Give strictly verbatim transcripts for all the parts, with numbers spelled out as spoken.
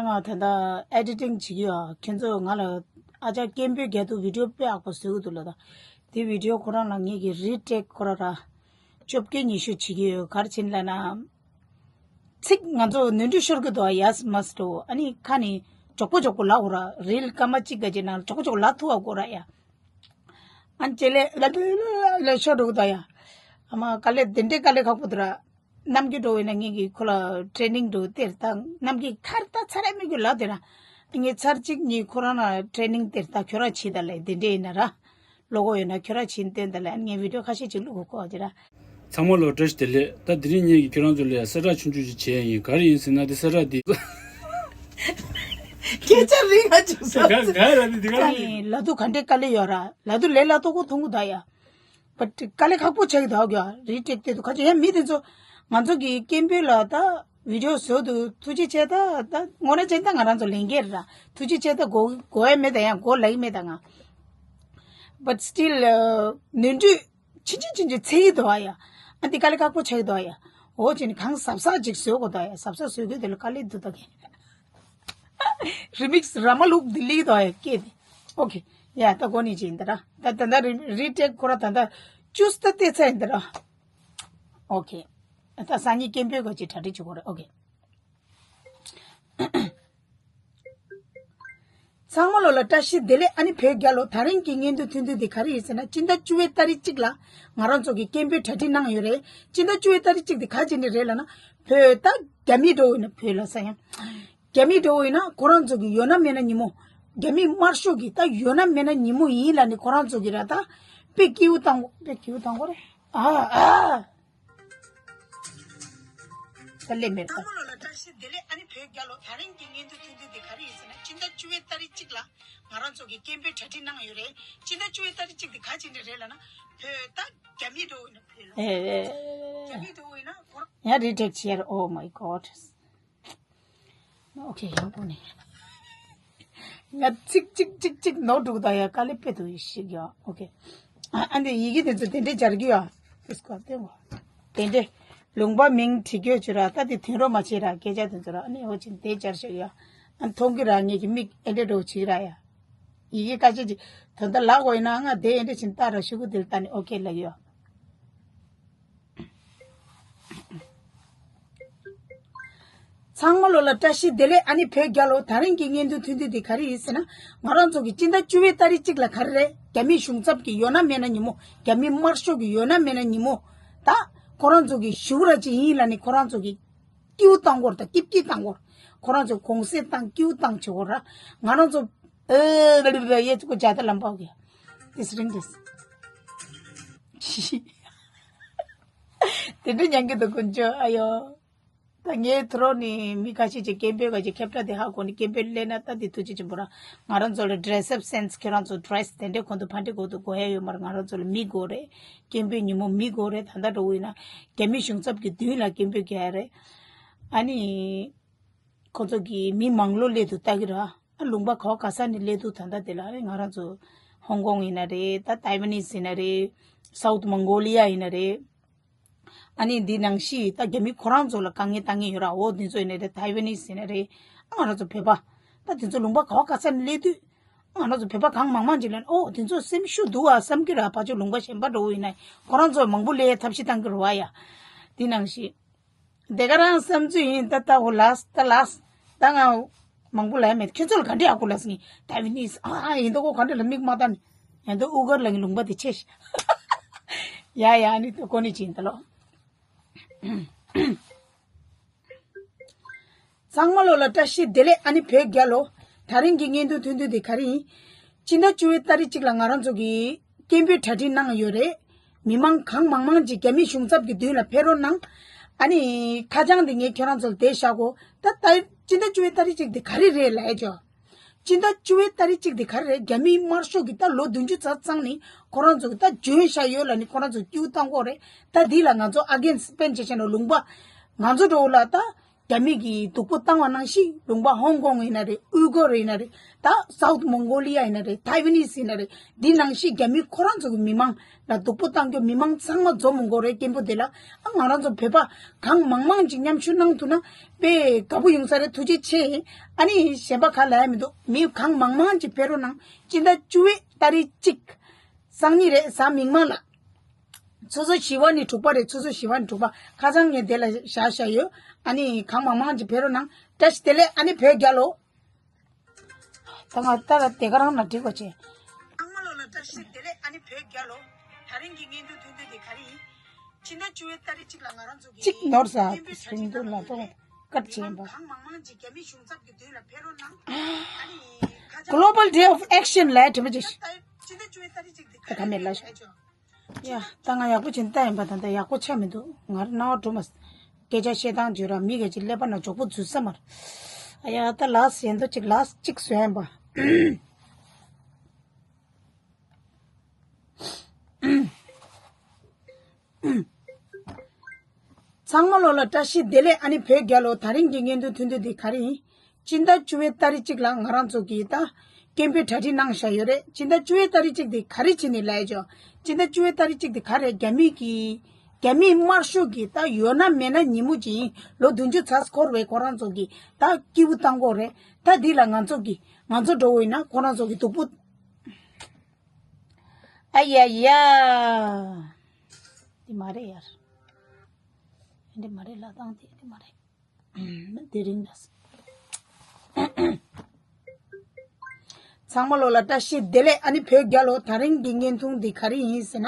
ང་ད་ལྟ་ཨེ་ཌི་ཊིང་བྱེད་ཀྱི་ཡོད། ཁྱེད་ཚོས་ང་ལ་ཨ་ཅག་སྐད་འབོད་རྒྱག་དུས་བི་ཌི་ཡོ་དཔེ་ཡག་པོ་བཟོ་གི་འདུག་ལབ་ད། དེ་བི་ཌི་ཡོ་ཁོ་རང་ལ་ངེད་ཀྱིས་རི་ཊེག་ཁོ་རང་ར་བཅོ་བརྒྱད་ཉི་ཤུ་བྱེད་ཀྱི་ཡོད། ག་རེ་བྱས་ནས་ལབ་ན། ཚིག་ང་ཚོ་ནོར་འཁྲུལ་ཤོར་གི་འདུག་ཡ་མ་སི་ཊི་འོ། ཨ་ནི་ཁ་ནས་མགྱོགས་པོ་མགྱོགས་པོ་ལབ་དགོས་ར། རིལ་སྐར་མ་གཅིག་ག་ཅིག་ནང་མགྱོགས་པོ་མགྱོགས་པོ་ལབ་ཐུབ་པ་དགོས་ར་ཡ། ཨ་ནི་ལྕེ་ལེ་ལ་ལ་ལ་ཤོར་འགྲོ་གི་འདུག་ཡ། ཨ་མ་དཀའ་ལས་དེ་འདྲའི་དཀའ་ལས་ཁག་པོ་འདུག་ར། ནམ་རྒྱུན་འགྲོ་བས་ན་ངེད་ཀྱིས་ཁོ་ལ་ཊེ་ནིང་འགྲོ་སྟེར་ད། ནམ་རྒྱུན་ཁར་ད་ཚར་རེ་མི་རྒྱུ་ལབ་དེ་ར། ངས་ཚར་གཅིག་གཉིས་ཁོ་རང་ལ་ཊེ་ནིང་སྟེར་ད། ཁྱོད་རང་བྱེད་ད་ལས་དེ་འདྲས་ཡིན་ན་ར། བློ་ཁོག་ཡོད་ན་ཁྱོད་རང་བྱེད་སྟོན་ད་ལས། ངས་བི་ཌི་ཡོ་ཁ་ཤས་ཅིག་བླུག་གོ་ཁོ་ཅི་ར། ཚང་མ་ལོ་བཀྲ་ཤིས་བདེ་ལེགས། ད་དེ་རིང་ངེད་ཀྱིས་ཁྱོད་རང་ཚོ་ལ་གསལ་བསྒྲགས་ཆུང་ཆུང་ཞིག་བྱས་ཡིན། ག་རེ་ཡིན་ཟེར་ན། དེ་གསལ་བསྒྲགས་འདི་སྐད་ཆ་རིང་ང་བྱུང་སོང་། ག་ག་ར་འདི་འདི་ག་རེ་ཡིན། ལ་དུ་ག་འདྲའི་དཀའ་ལས་ཡོད་ར། ལ་དུ་ལས་ལ་དུ་ཁོ་མཐོང་གི་ད་ཡ། བ་དཀའ་ལས་ཁག་པོ་ཆགས་ཀྱི་འདུག་ག་རི་ཊེག་དེ་དུ་ཁ་ཆེ་ཡང་མི་དེ་ཚོ་ང་ཚོ་གི་སྐད་འབོད་ལ་ད་བི་ཌི་ཡོ་བཟོ་དུ་ཐུགས་རྗེ་ཆེ། ད་ད་དངོས་གནས་བྱས་ན་ད་ང་རང་ཚོ་ལས་འགན་རེད་ར། ཐུགས་རྗེ་ཆེ། ད་གོ་གོ་ཡ་མེད། ད་ཡང་གོ་ལ་ཡི་མེད་ད་ང་། But still ནོར་འཁྲུལ་ཆུང་ཆུང་ཆུང་ཆུང་ཚད་ཀྱི་འདུག་ཨ་ཡ། ཨ་འདི་དཀའ་ལས་ཁག་པོ་ཆགས་ཀྱི་འདུག་ཨ་ཡ། འོ་ཅི་ནི་གང་གཟབ་གཟབ་ཅིག་བཟོ་དགོས་འདུག་ཨ་ཡ། གཟབ་གཟབ་བཟོ་དགོས་དེ་ལ་དཀའ་ལས་འདུག་ད་གས། རི་མིག་སི་ར་མ་ལུག་འདི་ལིག་དོ་ཡ་སྐད་དེ། ཨོ་ཁེ། ཡ་ད་གོ་ནི་ཅི་ཡིན་ད་ར། ད་ད་ད་རི་རི་ཊེག་ཁོ་ར་ད་ད་ཅུས་ད་ཏེ་ཚ་ཡིན་ད་ར། ཨོ་ཁེ། ད་སང་ཉིན་སྐད་འབོད་ག་ཅིག་གྲ་སྒྲིག་བྱེད་དགོས་རེད། ཨོ་ཁེ། ཚང་མ་ལོ་ལ་བཀྲ་ཤིས་བདེ་ལེགས། ཨ་ནི་བོད་རྒྱལ་ལོ། ད་རིང་གི་སྙན་ཐོ་ཐུང་ཐུང་འདི་ག་རེ་ཡིན་ཟེར་ན། སྤྱི་ཟླ་བཅུ་པའི་ཏ་རིག་གཅིག་ལ་ང་རང་ཚོ་གི་སྐད་འབོད་གྲ་སྒྲིག་གནང་ཡོད་རེད། སྤྱི་ཟླ་བཅུ་པའི་ཏ་རིག་གཅིག་འདི་ག་ཅི་ནས་རེད་ལབ་ན། བོད་ད་རྒྱ་མི་འགྲོ་ཡིན་ན། བོད་ལ་ས་ཡང་རྒྱ་མི་འགྲོ་ཡིན་ན་ཁོ་རང་ཚོ་གི་ཡོད་ན་མེད་ན་ཉིན་མོ། རྒྱ་མི་དམར་ཤོག་གི་ད་ཡོད་ན་མེད་ན་ཉིན་མོ་ཡིན་ལབ་ནས་ཁོ་རང་ཚོ་གི་ར་ད་དཔེ་སྐྱིད་པོ་བཏང་དགོས། དཔེ་སྐྱིད་པོ་བཏང་དགོས་རེད། ཨ་ཨ། ད་ལེ་མེར་ད། ཚང་མ་ལོ་ལ་བཀྲ་ཤིས་བདེ་ལེགས། ཨ་ནི་བོད་རྒྱལ་ལོ། ད་རིང་གི་སྙན་ཐོ་ཐུང་ཐུང་འདི་ག་རེ་ཡིན་ཟེར་ན། སྤྱི་ཟླ་བཅུ་པའི་ཏ་རིག་གཅིག་ལ་ང་རང་ཚོ་གི་སྐད་འབོད་གྲ་སྒྲིག་གནང་ཡོད་རེད། སྤྱི་ཟླ་བཅུ་པའི་ཏ་རིག་གཅིག་འདི་ག་ཅི་འདྲ་རེད་ལབ་ན། བོད་ད་རྒྱ་མི་འགྲོ་ཡིན་ན། བོད་ལ་ཨེ་ཨེ་རྒྱ་མི་འགྲོ་ཡིན་ན་ཁོ་རང་། ཡང་རི་ཊེག་བྱེད་ཡ་རེད། Oh my God. ཨོ་ཁེ། ཡང་པོ་ནས། ང་ཚིག་གཅིག་གཅིག་གཅིག་ནོར་འགྲོ་གི་འདུག་ཡ། དཀའ་ལས་དཔེ་འདུག་ཡ་ཤིག་ཡ། ཨོ་ཁེ། ཨ་ཨ་འདི་ཡི་གེ་དེ་ཚོ་དེ་འདྲས་སྦྱར་གི་ཡ། དེ་སྐོར་དེ་ངོ་། དེ་འདྲས། ལུང་པ་མིང་བྲིས་རྒྱུ་བྱོས་ར། ད་དེ་དུས་རོ་མ་བྱེད་ར། སྐད་ཆ་དེ་ཚོ་ར། ཨ་ནི་ཨོ་ཅིན་དེ་སྦྱར་ཤིག་ཡ། ཨ་མཐོང་གི་ར། ངེད་ཀྱི་མིག་ཨེ་འདྲས་འགྲོ་བྱེད་ར་ཡ། ཡི་གེ་ཁ་ཤས་ཅིག་ད་ལྟ་ལག་འོ་ཡིན་ན་ང་དེ་ཨེ་འདྲས་ཕྱིན་ལྟ་ར། ཤུ་གུ་དེ་ལྟ་ནི་ཨོ་ཁེ་ལ་ཡོད། ཚང་མ་ལོ་ལ་བཀྲ་ཤིས་བདེ་ལེགས། ཨ་ནི་བོད་རྒྱལ་ལོ། ད་རིང་གི་སྙན་ཐོ་ཐུང་ཐུང་འདི་ག་རེ་ཡིན་ཟེར་ན། ང་རང་ཚོ་གི་སྤྱི་ཟླ་བཅུ་པའི་ཏ་རིག་གཅིག་ལ་ག་རེ་རེད། རྒྱ་མི་གཞུང་ཚབ་ཀྱི་ཡོད་ན་མེད་ན་ཉིན་མོ། རྒྱ་མི་དམར་ཤོག་གི་ཡོད་ན་མེད་ན་ཉིན་མོ། ད་ཁོ་རང་ཚོ་གི་ཞུ་ར་ཅིག་ཡིན་ལབ་ནི་ཁོ་རང་ཚོ་གི་སྐྱིད་པོ་བཏང་གོ་ར། ད་སྐྱིད་སྐྱིད་བཏང་གོ་ར། ཁོ་རང་ཚོ་གུང་སེང་བཏང་། སྐྱིད་པོ་བཏང་བྱེད་གོ་ར། ང་རང་ཚོ་ཨེ་ཝེ་ཝེ་ཝེ་ཡེ་ཅིག་གོ་ཇ་ད་ལམ་པའོ་གི། དེ་སི་རིང་དེ་སི། དེ་འདྲ་ཉན་གི་འདུག་དཀོན་མཆོག་ཨ་ཡོ། ད་ངའི་ཐུ་རོ་ནི་མི་ཁ་ཤས་ཀྱིས་སྐད་འབོད་ག་ཅིག་ཁྱབ་བསྒྲགས་དེ་ཧ་གོ་ནི། སྐད་འབོད་སླེབས་ན་ད་དེ་ཐུགས་རྗེ་ཆེན་པོ་ར། ང་རང་ཚོ་ལ་ཌི་རེ་སི་ཨབ་སེན་སི། ཁྱོད་རང་ཚོ་ཌི་རེ་སི་དེ་འདྲས་གོན་དུ་ཕ་འདྲེ་གོ་དུ་དགོས་ཡ་ཡོད་མ་རེད། ང་རང་ཚོ་ལ་མི་དགོས་རེད། སྐད་འབོད་ཉིན་མོ་མི་དགོས་རེད། ད་ལྟ་འགྲོ་གི་ཡིན་ན་རྒྱ་མི་གཞུང་ཚབ་ཀྱི་མདུན་ལ་སྐད་འབོད་རྒྱག་ཡ་རེད། ཨ་ནི་ཁོ་ཚོ་གིས་མི་མང་ལོ་སླེབས་དུས་ལྟ་གི་ར། ཨ་ལུང་པ་ག་བ་ག་ས་ནས་སླེབས་དུས་ད་ལྟ་དེ་ལ་ཨ་ནི་ང་རང་ཚོ་ཧོང་ཀོང་ཡིན་ན་རེད། ད་ཏའི་ཝ་ནིས་ཡིན་ན་རེད། སའུ་ཐི་མོང་གོ་ལི་ཡ་ཡིན་ན་རེད། ཨ་ནི་འདི་ནང་བཞིན་ད་རྒྱ་མི་ཁོ་རང་ཚོ་ལ་དཀའ་ངལ་བཏང་མཁན་ཡོད་ར། འོ་འདི་ཚོ་ཡིན་ན་རེད། ཏའི་ཝ་ནིས་ཡིན་ན་རེད། ཨ་ང་རང་ཚོ་བོད་པ་ད་འདི་ཚོ་ལུང་པ་ག་བ་ག་ས་ནས་སླེབས་དུས། ཨ་ང་རང་ཚོ་བོད་པ་གང་མང་མང་ཅིག་ལ་ཨོ་འདི་ཚོ་སེམས་ཤུགས་འདུག་ཨ་བསམ་གྱི་ར། ཕར་ཕྱོགས་ལུང་པ་གཞན་པ་འགྲོ་གི་ཡིན་ན་ཁོ་རང་ཚོ་མང་པོ་སླེབས་ཐབས་ཤེས་བཏང་གི་རེད་བ་ཡ། འདི་ནང་བཞིན། དེ་ག་རང་བསམ་ཚུལ་ཡིན། ད་ལྟ་འོ་ལགས། ད་ལགས། ད་ང་མང་པོ་ལབ་ཡ་མེད། ཁྱེད་ཚོ་ལ་ག་འདྲས་ཡག་པོ་ལབ་སོང་། ཏའི་ཝ་ནིས་ཨ་ཨ་ཡིན་ད་གོ་ག་འདྲས་ལ་མིག་མ་བལྟ་ནི། ཡང་ད་ཨུ་གར་ལ་ངའི་ལུང་པ་དེ་ཆེ་ཤི། ཡ་ཡ་ནི་ད་གོ་ནི་ཅི་ཡིན་ད་ལོ། ཚང་མ་ལོ་ལ་བཀྲ་ཤིས་བདེ་ལེགས། ཨ་ནི་བོད་རྒྱལ་ལོ། ད་རིང་གི་སྙན་ཐོ་ཐུང་ཐུང་དེ་ག་རེ་ཡིན། སྤྱི་ཟླ་བཅུ་པའི་ཏ་རིག་གཅིག་ལ་ང་རང་ཚོ་གིས་སྐད་འབོད་གྲ་སྒྲིག་གནང་ཡོད་རེད། མི་མང་གང་མང་མང་ཅིག་རྒྱ་མི་གཞུང་ཚབ་ཀྱི་མདུན་ལ་ཕེབས་རོགས་གནང་། ཨ་ནི་ཁ་བྱང་འདི་ངས་ཁྱོད་རང་ཚོ་ལ་དེ་བཞག་གོ། ད་ད་སྤྱི་ཟླ་བཅུ་པའི་ཏ་རིག་གཅིག་དེ་ག་རེ་རེད་ལབ་ཡ་ཅོ། སྤྱི་ཟླ་བཅུ་པའི་ཏ་རིག་གཅིག་དེ་ག་རེ་རེད། རྒྱ་མིའི་དམར་ཤོག་གི་ད་ལོ་བདུན་ཅུ་ཙམ་ཚང་ནི་ཁོ་རང་ཚོ་གི་ད་འཇོན་བཞག་ཡོད་ལབ་ནི་ཁོ་རང་ཚོ་སྐྱིད་པོ་བཏང་གོ་རེད། ད་འདི་ལ་ང་ཚོ་ཨ་གེན་སི་པེན་ཆ་ཆ་ནོ་ལུང་པ་ང་ཚོ་འགྲོ་ལ་ད། རྒྱ་མི་གིས་སྡུག་པོ་བཏང་བ་ནང་བཞིན། ལུང་པ་ཧོང་ཀོང་ཡིན་ན་རེད། ཨུ་གུར་ཡིན་ན་རེད། ད་སའུ་ཐི་མོང་གོ་ལི་ཡ་ཡིན་ན་རེད། ཐའེ་ཝན་ནིས་ཡིན་ན་རེད། འདི་ནང་བཞིན་རྒྱ་མི་ཁོ་རང་ཚོ་གི་མི་མང་ལ་སྡུག་པོ་བཏང་རྒྱུ། མི་མང་ཚང་མ་འཛོམས་མི་དགོས་རེད། སྐད་འབོད་དེ་ལ། ཨ། ང་རང་ཚོ་བོད་པ་གང་མང་མང་ཅིག་མཉམ་ཞུགས་གནང་ཐུབ་ན་དཔེ་དགའ་པོ་ཡོང་ས་རེད། ཐུགས་རྗེ་ཆེ། ཨ་ནི་གཞན་པ་ག་ལ་ཡ་མི་འདུག་མི་གང་མང་མང་ཅིག་ཕེབས་རོགས་གནང་། སྤྱི་ཟླ་བཅུ་པའི་ཏ་རིག་གཅིག་སང་ཉིན་རེད། གཟའ་མིག་དམར་ལ། ཆུ་ཚོད་བཞི་པ་ནས་དྲུག་པ་རེད། ཆུ་ཚོད་བཞི་པ་ནས་དྲུག་པ། ཁ་སང་ངས་དེ་ལ་བཞག་བཞག་ཡོད། ཨ་ནི་གང་མང་མང་ཅིག་ཕེབས་རོགས་གནང་། བཀྲ་ཤིས་བདེ་ལེགས། ཨ་ནི་བོད་རྒྱལ་ལོ། ད་ང་ད་ལ་དེ་ག་རང་ན་འགྲིག་པ་བྱས། ཚང་མ་ལོ་ལ་བཀྲ་ཤིས་བདེ་ལེགས། ཨ་ནི་བོད་རྒྱལ་ལོ། ད་རིང་གི་བརྙན་ཐུང་ཐུང་ཐུང་དེ་ག་རེ་ཡིན། ཕྱི་ཟླ་བཅུ་པའི་ཏ་རིག་གཅིག་ལ་ང་རང་ཚོ་གི་གཅིག་ནོར་ས་སྤྲིན་དུ་ལ་ཏོག་ཀར་བྱས་པ། གང་མང་མང་ཅིག་རྒྱ་མི་གཞུང་ཚབ་ཀྱི་མདུན་ལ་ཕེབས་རོགས་གནང་། ཨ་ནི་ཁ་ཆ་Global Day of Action ལ་དྲི་མ་ཅིག་ཕྱི་ཟླ་བཅུ་པའི་ཏ་རིག་གཅིག་དེ་ག་མེད་ལ། ཡ། ད་ང་ཡག་པོ་བྱས་ནས་ལྟ་ཡིན་པ་དང་། ད་ཡག་པོ་ཆགས་མི་འདུག་ང་རང་སྣང་བ་འགྲོ་མ། སྐད་ཆ་བཤད་སྟངས་བརྗོད་ར། མི་ག་ཅིག་ཀླད་པ་ན་ཇོག་པོ་འཛུལ་ས་མ་རེད། ཨ་ཡ། ད་ལགས་ཡན་དོ་ཅིག་ལགས་ཅིག་བཟོ་ཡིན་པ། ཚང་མ་ལོ་ལ་བཀྲ་ཤིས་བདེ་ལེགས། ཨ་ནི་བོད་རྒྱལ་ལོ། ད་རིང་གི་བརྙན་ཐུང་ཐུང་ཐུང་འདི་ག་རེ་ཡིན། སྤྱི་ཟླ་བཅུ་པའི་ཏ་རིག་གཅིག་ལ་ང་རང་ཚོ་གིས་ད་སྐད་འབོད་གྲ་སྒྲིག་གནང་བཞག་ཡོད་རེད། སྤྱི་ཟླ་བཅུ་པའི་ཏ་རིག་གཅིག་འདི་ག་རེ་བྱས་ནས་ལབ་ཡ་ཅོ། སྤྱི་ཟླ་བཅུ་པའི་ཏ་རིག་གཅིག་འདི་ག་རེ། རྒྱ་མི་གི་རྒྱ་མི་དམར་ཤོག་གི་ད་ཡོད་ན་མེད་ན་ཉིན་མོ་ཅིག་ཡིན། ལོ་བདུན་ཅུ་ཙམ་འཁོར་བའི་ཁོ་རང་ཚོ་གི་ད་སྐྱིད་པོ་བཏང་དགོས་རེད། ད་འདི་ལ་ང་ཚོ་གི་ང་ཚོ་འགྲོ་འོས་ན་ཁོ་རང་ཚོ་གི་སྡུག་པོ། ཨ་ཡ་ཡ། འདི་མ་རེད་ཡར། འདི་མ་རེད། ལ་དང་དེ་འདི་མ་རེད། དེ་རིང་ལ། ཚང་མ་ལོ་ལ་བཀྲ་ཤིས་བདེ་ལེགས། ཨ་ནི་བོད་རྒྱལ་ལོ། ད་རིང་གི་བརྙན་ཐུང་འདི་ག་རེ་ཡིན་ཟེར་ན།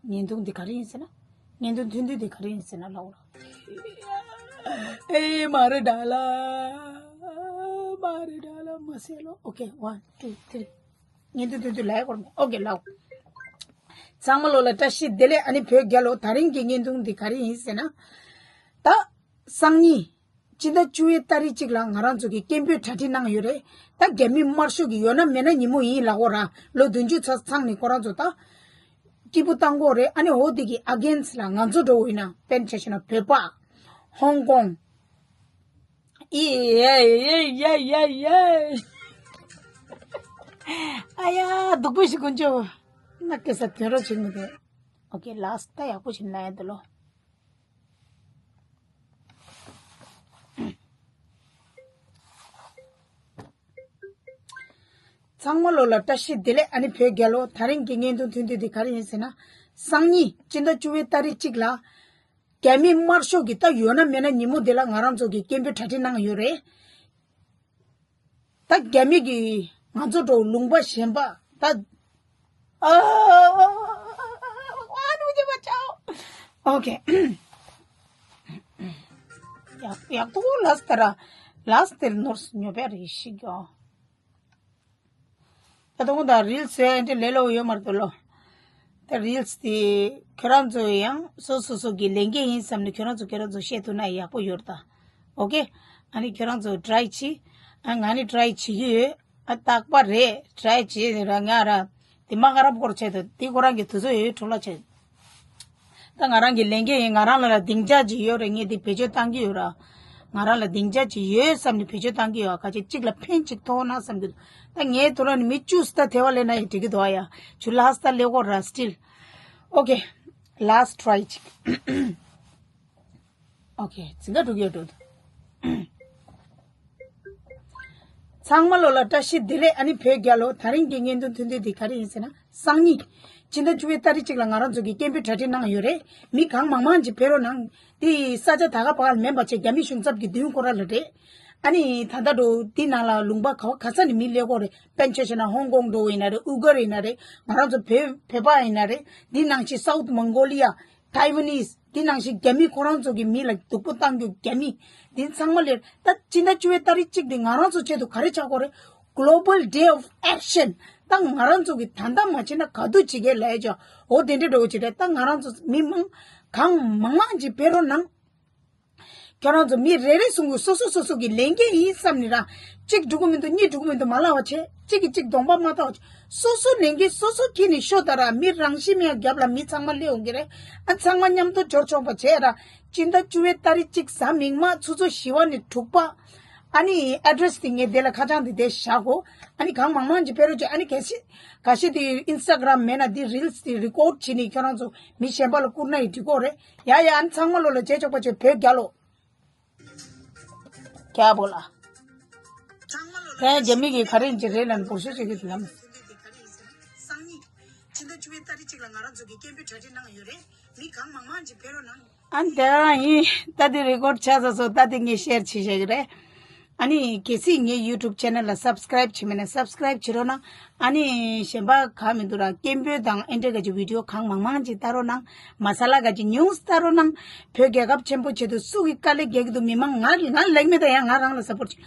བརྙན་ཐུང་འདི་ག་རེ་ཡིན་ཟེར་ན། བརྙན་ཐུང་ཐུང་ཐུང་འདི་ག་རེ་ཡིན་ཟེར་ན་ལབ་རོགས། ཨེ་མ་རེད་ད་ལ། མ་རེད་ད་ལ་མ་ཟེར་ལོ། Okay, one, two, three. བརྙན་ཐུང་ཐུང་ཐུང་ལབ་ཡ་སྐོར་མ། Okay, ལབ། ཚང་མ་ལོ་ལ་བཀྲ་ཤིས་བདེ་ལེགས། ཨ་ནི་བོད་རྒྱལ་ལོ། ད་རིང་གི་བརྙན་ཐུང་འདི་ག་རེ་ཡིན་ཟེར་ན། ད་སང་ཉིན་སྤྱི་ཟླ་བཅུ་པའི་ཏ་རིག་གཅིག་ལ་ང་རང་ཚོ་གིས་སྐད་འབོད་གྲ་སྒྲིག་གནང་ཡོད་རེད། ད་རྒྱ་མི་དམར་ཤོག་གི་ཡོད་ན་མེད་ན་ཉིན་མོ་ཡིན་ལབ་ཀྱི་ཡོད་ར། ལོ་བདུན་ཅུ་ཙམ་ཚང་ནས་ཁོ་རང་ཚོ་ད་སྐྱིད་པོ་བཏང་གི་ཡོད་རེད། ཨ་ནི་འོ་དེ་གི་against ལ་ང་ཚོ་འགྲོ་འོས་ན། དཔེར་ན་ཆ་བཞག་ན་བོད་པ། ཧོང་ཀོང་། ཨི་ཡེ་ཡེ་ཡེ་ཡེ་ཡེ། ཨ་ཡ། སྡུག་པོ་ཞིག་དཀོན་མཆོག་ན་སྐད་ས་དོན་རོགས་བྱེད་མི་འདུག Okay, last ད་ཡག་པོ་ཞིག་ན་ཡ་འདུག་ལོ། ཚང་མ་ལོ་ལ་བཀྲ་ཤིས་བདེ་ལེགས། ཨ་ནི་བོད་རྒྱལ་ལོ། ད་རིང་གི་བརྙན་ཐུང་ཐུང་ཐུང་འདི་ག་རེ་ཡིན་ཟེར་ན། སང་ཉིན་སྤྱི་ཟླ་བཅུ་པའི་ཏ་རིག་གཅིག་ལ་རྒྱ་མི་དམར་ཤོག་གི་ད་ཡོད་ན་མེད་ན་ཉིན་མོ་འདི་ལ་ང་རང་ཚོ་གིས་སྐད་འབོད་གྲ་སྒྲིག་གནང་ཡོད་རེད། ད་རྒྱ་མི་གིས་ང་ཚོ་འགྲོ་ལུང་པ་གཞན་པ་ད། ཨ། Okay. ཡག་ཡག་པོ་ལགས་ད་ར། ལགས་དེར་ནོར་ཉོ་པའི་རེ་ཞིག་ཡོད། ད་དུང་ད་རིལ་སི་ཟེར་འདི་ལས་སླ་པོ་ཡོད་མ་རེད་དོ་ལོ། ད་རིལ་སི་དེ་ཁྱོད་རང་ཚོ་ཡང་སོ་སོ་སོ་གི་ལས་འགན་ཡིན་བསམ་ནས་ཁྱོད་རང་ཚོ་ཁྱོད་རང་ཚོ་བཤད་ཐུབ་ན་ཡག་པོ་ཡོད་ད། Okay. ཨ་ནི་ཁྱོད་རང་ཚོ་try བྱེད། ཨ། ང་ནི་try བྱེད་ཀྱི་ཡོད། ཨ། རྟག་པར་རེད། try བྱེད་ར། ང་ར་དེ་མ་ཁ་རབ་སྐོར་བྱེད་དོ། དེ་ཁོ་རང་གི་དུས་ཚོད་ཡོད་འཕྲོ་བརླག་བྱེད། ད་ང་རང་གི་ལས་འགན་ཡིན། ང་རང་ལ་ལ་སྡིངས་ཆ་ཅིག་ཡོད་རེད། ངས་འདི་བེད་སྤྱོད་བཏང་གི་ཡོད་ར། ང་རང་ལ་སྡིངས་ཆ་ཅིག་ཡོད་བསམ་ནས་བེད་སྤྱོད་བཏང་གི་ཡོད། ཁ་ཅིག་གཅིག་ལ་ཕན་ཅིག་ཐོགས་ན་བསམ་གི་འདུག་ད་ངའི་ཐོག་ལ་ནི་མི་བཅུ་ཙམ་ཐེ་བ་ལེན་ན་ཡང་འགྲིག་གི་འདུག་ཨ་ཡ། ཆུ་ལ་སི་ད་ལེ་གོ་ར་still། Okay. Last try ཅིག Okay. ཚིག་འགའ་འགྲུག་ཡོད་འགྲོ། ཚང་མ་ལོ་ལ་བཀྲ་ཤིས་བདེ་ལེགས། ཨ་ནི་བོད་རྒྱལ་ལོ། ད་རིང་གི་བརྙན་ཐུང་ཐུང་ཐུང་འདི་ག་རེ་ཡིན་ཟེར་ན། སང་ཉིན་སྤྱི་ཟླ་བཅུ་པའི་ཏ་རིག་གཅིག་ལ་ང་རང་ཚོ་གིས་སྐད་འབོད་གྲ་སྒྲིག་གནང་ཡོད་རེད། མི་གང་མང་མང་ཅིག་ཕེབས་རོགས་གནང་། དེ་ས་ཆ་ད་ག་པ་ག་ལ་མིན་པ་བྱས། རྒྱ་མི་གཞུང་ཚབ་ཀྱི་མདུན་སྐོར་ར་ལ་རེད། ཨ་ནི་ད་ལྟ་འགྲོ་འདི་ནང་ལ་ལུང་པ་ག་བ་ག་ས་ནས་མི་སླེབས་ཀྱི་ཡོད་རེད། དཔེར་ན་ཆ་བཞག་ན་ཧོང་ཀོང་འགྲོ་བ་ཡིན་ན་རེད། ཨུ་གར་ཡིན་ན་རེད། ང་རང་ཚོ་བོད་བོད་པ་ཡིན་ན་རེད། འདི་ནང་བཞིན་South Mongolia། Taiwanese། འདི་ནང་བཞིན་རྒྱ་མི་ཁོ་རང་ཚོ་གི་མི་ལ་སྡུག་པོ་བཏང་རྒྱུ་རྒྱ་མི། འདི་ཚང་མ་ལས་ད་སྤྱི་ཟླ་བཅུ་པའི་ཏ་རིག་གཅིག་འདི་ང་རང་ཚོ་ཆེད་དུ་ག་རེ་ཆགས་དགོས་རེད། Global Day of Action། ད་ང་རང་ཚོ་གི་ད་ལྟ་མ་བྱས་ན་ག་དུས་བྱེད་ཀྱི་ལས་ཅོ། འོ་དེ་འདྲ་འགྲོ་བྱེད་རེད། ད་ང་རང་ཚོ་མི་མང་གང་མང་མང་ཅིག་ཕེབས་རོགས་གནང་། ཁྱོད་རང་ཚོ་མི་རེ་རེ་ཟུང་གིས་སོ་སོ་སོ་སོ་གི་ལས་འགན་ཡིན་བསམ་ནས་ར། གཅིག་འགྲིག་གི་མི་འདུག་གཉིས་འགྲིག་གི་མི་འདུག་མ་ལབ་པ་བྱས། གཅིག་གིས་གཅིག་གདོང་པ་མ་བལྟ་བ་བྱས། སོ་སོ་ལས་འགན་སོ་སོ་འཁྱེར་ནས་ཤོག་ད་ར། མི་རང་ཤི་མེད་རྒྱབ་ལ་མི་ཚང་མ་སླེབས་ཡོང་གི་རེད། ཨ། ཚང་མ་མཉམ་དུ་འབྱོར་ཆོག་པ་བྱས་ར། སྤྱི་ཟླ་བཅུ་པའི་ཏ་རིག་གཅིག་གཟའ་མིག་དམར་ཆུ་ཚོད་བཞི་པ་ནས་དྲུག་པ། ཨ་ནི་ཨེ་ཌི་རེ་སི་དེ་ངས་དེ་ལ་ཁ་བྱང་དེ་དེ་བཞག་གོ། ཨ་ནི་གང་མང་མང་ཅིག་ཕེབས་རོགས་བྱེད། ཨ་ནི་གལ་སྲིད་ག་ཤེད་དེ་ཨིན་སི་ཊ་གྷི་རམ་མེད་ན་དེ་རི་ལི་སི་དེ་རི་ཀོཌ་བྱས་ནས་ཁྱོད་རང་ཚོ་མི་གཞན་པ་ལ་བསྐུར་ན་ཡི་འགྲིག་གོ་རེད། ཡ་ཡ། ཨ་ནི་ཚང་མ་ལོ་ལ་རྗེས་ཆོག་པ་བྱེད། བོད་རྒྱལ་ལོ། རྒྱལ་པོ་ལ། ཚང་མ་ལོ་ལ། ཨེ། རྒྱ་མི་གི་ག་རེ་ཡིན་གྱི་རེད་ལབ་ན་འབོར་ཤོག་ཅིག་གི་ལམ། སང་ཉིན་སྤྱི་ཟླ་བཅུ་པའི་ཏ་རིག་གཅིག་ལ་ང་རང་ཚོ་གི་སྐད་འབོད་གྲ་སྒྲིག་གནང་ཡོད་རེད། མི་གང་མང་མང་ཅིག་ཕེབས་རོགས་གནང་། ཨ་ནི་དེ་རང་ཡིན། ད་དེ་རི་ཀོཌ་ཆགས་ཚར་སོང་། ད་དེ་ངས་ཤེར་བྱེད་བཞག་གི་རེད། ཨ་ནི་གལ་སྲིད་ངའི་ཡུ་ཊུབ་ཆེ་ནལ་ལ་སབ་སི་ཀ་རེབ་བྱས་མེད་ན་སབ་སི་ཀ་རེབ་བྱེད་རོགས་གནང་། ཨ་ནི་གཞན་པ་གང་མི་འདུག་ར། སྐད་འབོད་དང་ཨེ་འདྲ་ག་ཅིག་བི་ཌི་ཡོ་གང་མང་མང་ཅིག་ལྟ་རོགས་གནང་། མ་ས་ལ་ག་ཅིག་ཉུང་ཙམ་ལྟ་རོགས་གནང་། བོད་རྒྱལ་ཁབ་ཆེན་པོ་ཆེད་དུ་སུ་གིས་དཀའ་ལས་རྒྱག་གི་འདུག་མི་མང་། ང་ང་ལེགས་མེད་ད་ཡང་ང་རང་ལ་སབ་པོར་བྱེད།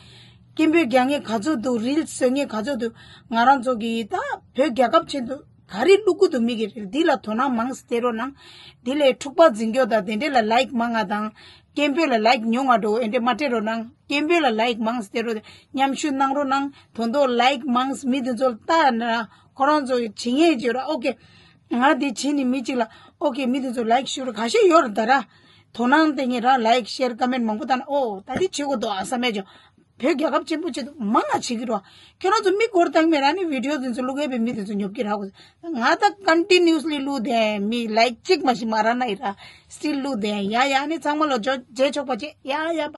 སྐད་འབོད་རྒྱག་མཁན་ག་ཚོད་འདུག་རི་ལི་སི་བཟོ་མཁན་ག་ཚོད་འདུག་ང་རང་ཚོ་གིས་ད་བོད་རྒྱལ་ཁབ་ཆེད་དུ་ག་རེ་བླུག་གི་འདུག་མི་གི་རིགས་འདི་ལ་དོ་སྣང་མང་ཙམ་སྟེར་རོགས་གནང་། འདི་ལས་འཁྲུག་པ་འཛིང་རྒྱུ་དང་དེ་འདྲས་ལ་ལའིཀ་མང་ང་དང་། སྐད་འབོད་ལ་ལའིཀ་ཉུང་ང་འགྲོ། ཨེ་འདྲས་མ་སྤྲད་རོགས་གནང་། སྐད་འབོད་ལ་ལའིཀ་མང་ཙམ་སྟེར་རོགས། མཉམ་ཞུགས་གནང་རོགས་གནང་། དོན་དུ་ལའིཀ་མང་ཙམ་མི་དེ་ཚོ་ལ་ལྟ་ན་ཁོ་རང་ཚོ་བྱེད་མཁན་བྱེད་རོགས། ཨོ་ཀེ། ང་འདི་བྱེད་ནི་མི་གཅིག་ལ་ཨོ་ཀེ་མི་དེ་ཚོ་ལའིཀ་ཞུ་རོགས། ག་ཤེད་ཡོད་རེད་ད་ར། དོ་སྣང་སྟེར་མཁན་ར་ལའིཀ་ཤེར་ཀོ་མེན་མང་པོ་བཏང་ན། ཨོ་ད་འདི་བྱེད་དགོས་འདུག་ཨ་བསམ་མེད་ཅོ། བོད་རྒྱལ་ཁབ་ཆེན་པོ་ཆེད་དུ་མང་ང་བྱེད་ཀྱི་རོགས། ཁྱོད་རང་ཚོ་མིག་སྒོར་བཏང་མེད་ར་ནི་བི་ཌི་ཡོ་དེ་ཚོ་བླུག་ཡས་པའི་མི་དེ་ཚོ་ཉོབ་ཀྱི་ར་གོ། ང་ད་ཀོན་ཊི་ནིའུ་སི་ལི་བླུག་དེ་མི་ལའིཀ་གཅིག་མ་ཞིག་མ་རག་ན་ཡི་ར་སི་ཊིལ་བླུག་དེ། ཡ་ཡ། ཨ་ནི་ཚང་མ་ལོ་ཇོ་རྗེས་ཆོག་པ་བྱེད། ཡ་ཡ།